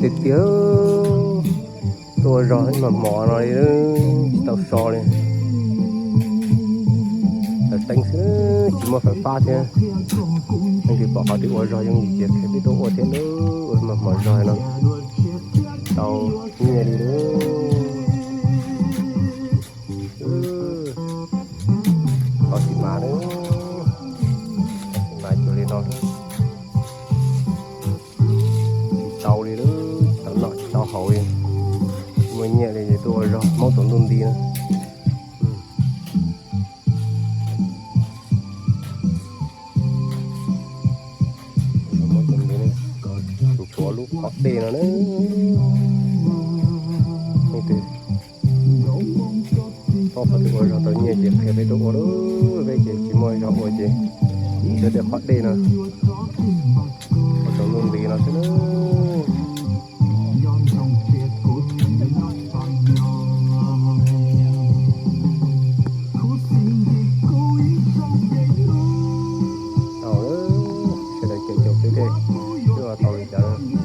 Tiag tiag, tuaj ua zog ib hmos hmos no li, tsis tau so li. Tawm teeb xwb, tsis muaj fawm fab thiab. Leej twg pom qhov twg ua zog yooj yim ces qhia peb tuaj ua thiab nawb, ua hmos hmos zog no tau nyiaj li nawb. Tau xis mas nawb, xis mas cuag li no. Tsis tau li nawb, tsis tau noj tsis tau haus li. Muaj nyiaj li ces tuaj ua zog maub tsaus ntuj nti na. Tus tshuav lub qhov dej no na. Leej twg paub qhov twg ua zog tau nyiaj ces qhia peb tuaj ua lauj, peb ces tsis muaj zog ua ces tuaj tej qhov dej no, ua tsaus ntuj nti no xwb na. Tau, sawv daws caum caum peb thiaj tau li cas.